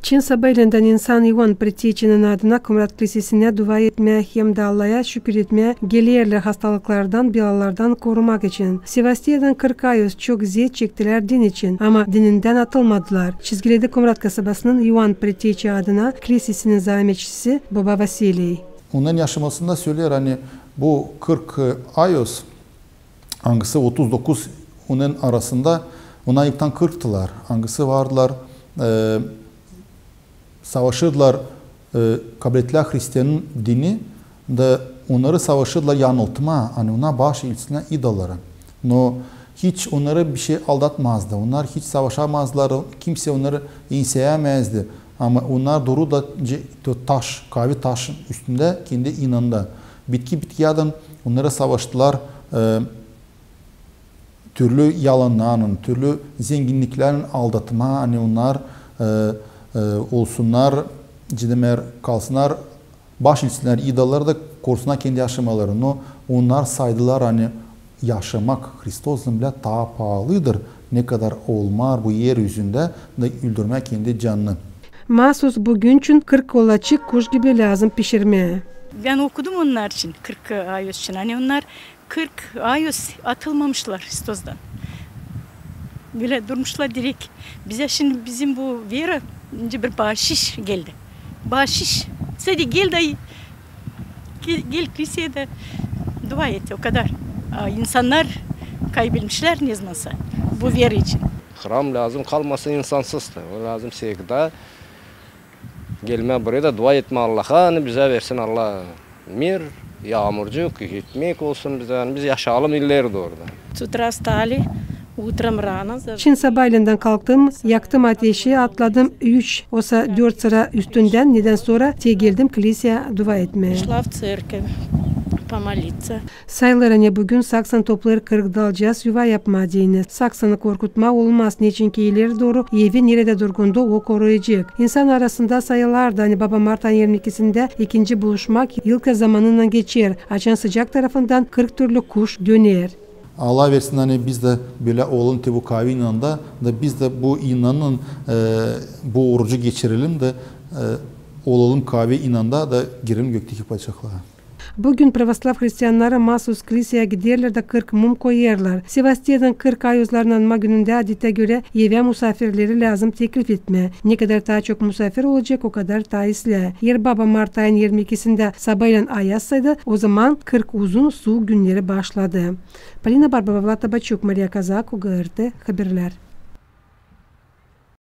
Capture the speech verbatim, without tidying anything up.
Çin sabaylendän insan İoan Pretêçinin adına Komrat klisesinä dua etmää hem dä Allaya şükür etmää gelerlär hastalıklardan, belalardan korumak için. Sevastiyada kırk ayos çok zeet çektilär din için, ama dinindän atılmadılar. Çizgiledi Komrat kasabasının İoan Pretêçi adına klisesinin zaametçisi baba Vasiliy. Onun yaşamasında söleer, ani bu kırk ayos, angısı otuz dokuz onun arasında, ona ilktän kırktılar, angısı vardılar, e, savaşırdılar, e, kabul ettilär hristianın dini, da onnarı savaşırdılar yanıltmaa, ani ona baş ilsinär idollara. No hiç onnarı bişey aldatmazdı, onnar hiç savaşamazdılar, kimsey onnarı enseyämäzdi. Ama onnar dururdı ce-, to taş, kaavi taşın üstündä kendi inananda. Bitki bitkiyädän onnarı savaştılar, e, türlü yalanlarlan, türlü zenginniklerlän aldatmaa, ani onnar, e, e, olsunnar, cidemär kalsınnar, baş ilsinär idollara da korusunnar kendi yaşamalarını. Onnar saydılar, ani yaşamak Hristoslan bilä taa paalıdır, ne kadar olmar bu er üzündä da öldürmää kendi canını. Maasuz bugün için kırk kolaçı kuş gibi lääzım pişirmää. Bän okudum onnar için, kırk ayos için. Ani onnar kırk ayos atılmamışlar Hristostan. Bölä durmuşlar direk. Bizä şindi bizim bu vera nicä bir baaşış geldi. Baaşış. Sade gel da, gel, gel kliseyä dä dua et, o kadar. A insannar kaybetmişlär neznansa bu vera için. Hram lääzım kalmasın insansız da. O lääzım всегда gelmää buraya da dua etmää Allaha, ani bizä versin Allah mir, yaamurcuk, ekmek olsun bizä, ani biz yaşayalım ileri dooru da. С утра встали, утром рано. Çin sabaylendän kalktım, yaktım ateşi, atladım üç, osa dört sıra üstündän, nedän sora te geldim kliseyä dua etmää. Пришла в церковь помолиться. Sayılêr, ani bugün Saksan toplêêr kırk dalcıas yuva yapmaa deyni. Saksanı korkutmaa olmaz, neçinki ileri dooru evi neredä durgunda o koruyacek. İnsan arasında sayılardı, ani baba mart ayın irmi ikisindä ikinci buluşmak yılkı zamanınnan geçer, açan sıcak tarafından kırk türlü kuş döner. Allah versin, ani biz dä bölä olalım te bu kaavi inanda, da biz dä bu inanın, e, bu orucu geçirelim da, e, olalım kaavi inanda da girelim gökteki padişahlıa. Bugün pravoslav hristiannarı maasuz kliseyä giderlär da kırk mum koyêrlar. Sevastiyadan kırk ayozlarını anma günündä adetä görä evä musaafirleri lääzım teklif etmää. Ne kadar taa çok musaafir olacek, o kadar taa islää. Eer baba mart ayın irmi ikisindä sabaylän ayassaydı, o zaman kırk uzun suuk günneri başladı. Polina Barbova, Vlad Tabaçuk, Mariya Kazaku, GRT Haberlär.